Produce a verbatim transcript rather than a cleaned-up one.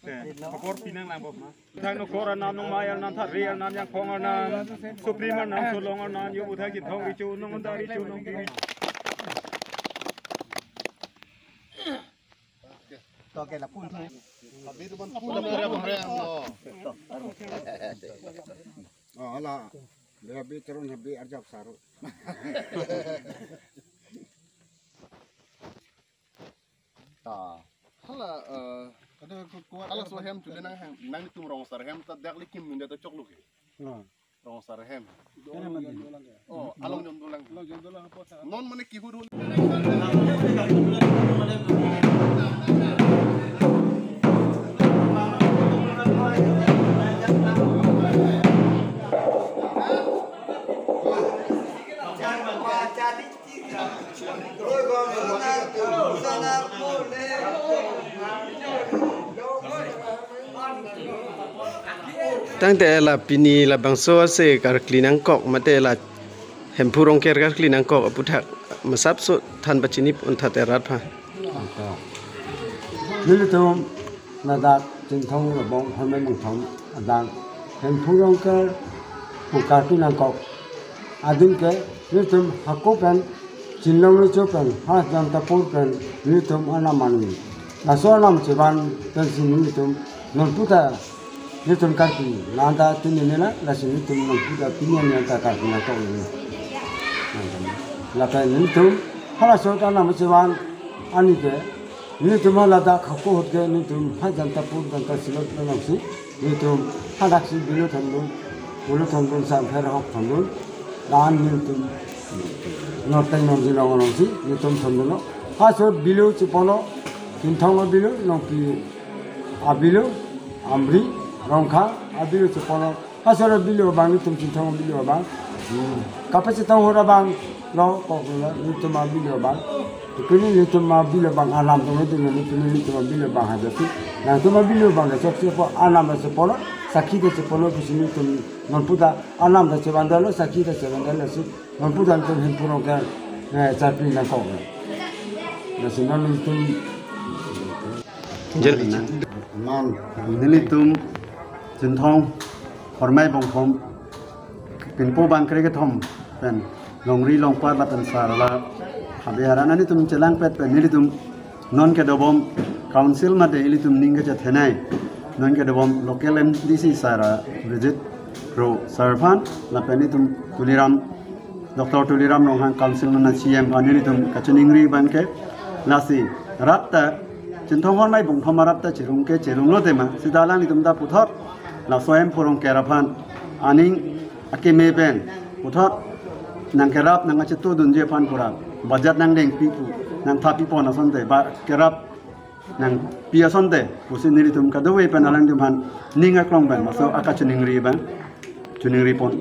Te, apor pinang lang bok ma. Thang no kor arnam, nong mai arnam, thari arnam, yang phong arnam, suprim arnam, solong arnam, yo buthak kithong richu, nong unda richu, nong kiri. Toke la pun thang. Abi tu pun pun la pun rem no. Oh, ala. Dia abi turun abi arjap saru. Ta. Hala, eh, Ada kuat. Hala so hem tu nang hem, nangtum rong sar hem ta dak likim minda ta chok luke. Rong sar hem. Oh, along jom dolang. Along jom dolang apa sa? Non mane ki hudu. Tangte la pini labangso ase karkli nangkok mate la Hemphu Rongker karkli nangkok aputhak masapso than pachini pon tha te rat pha. Nelitum ladak Chinthong Rongker Hormai Bongphom adang Hemphu Rongker pu karkli nangkok adim ke nelitum hako pen chinlong recho pen ha Jantapur pen nelitum anam mani. Laso anam chevan pensi nelitum nonputa nelitum karkli nangta tini nela lasi nelitum nonputa tini nangta karkli nangkok neli. Lapen nelitum halaso anam chevan ani ke nelitum haladak hako ahut ke nelitum ha Jantapur Janta Silot alongsi nelitum hadaksi bilo thondun, bilo thondun, sampher hok thondun, dan nelitum noteng nonjinong alongsi nelitum thondun lo. Halaso bilo cheponlo, Chinthong abilo, Longpi abilo, Amri, Rongkhang abilo cheponlo. Halaso bilo abang nelitum Chinthong bilo abang. Hmm. Kapachetong hora abang lo kok lo nelitum abilo abang. Pini nelitum abilo abang anam tong itu nelitum, nelitum abilo abang haja si. Nangtum abilo abang ke sok si po anam si pono, sakhi de si pono, pisi nelitum nonputa anam de si vandalo, sakhi de si vandalo si. Nonputa nelitum Hemphu Rongker, eh, karkli nangkok. Lasi non nelitum Jel- Man. Nelitum Chinthong Hormai Bongphom pinpo bang krekethom pen longri longpat lapen sarla habe aran nelitum chelangpet pen nelitum non kedobom council mate ilitum ning kachethenei non kedobom local M D C sara Brijit Ro sar aphan lapen nelitum Tuliram Doctor Tuliram Ronghang Council nana C M aphan nelitum kachiningri abang ke lasi rat ta Chinthong Hormai Bongphom arat ta cherung ke cherung lo tema sita alanglitum ta puthot laso Hemphu Rongker aphan aning akeme pen puthot nangkerap nangkachetu dunji aphan pura budget nangdengpi pu nangthapi pon asonte ba kerap nangpi asonte pusi nelitum kadokave pen alanglitum aphan ning aklong pen laso akachiningri abang chiningri pon.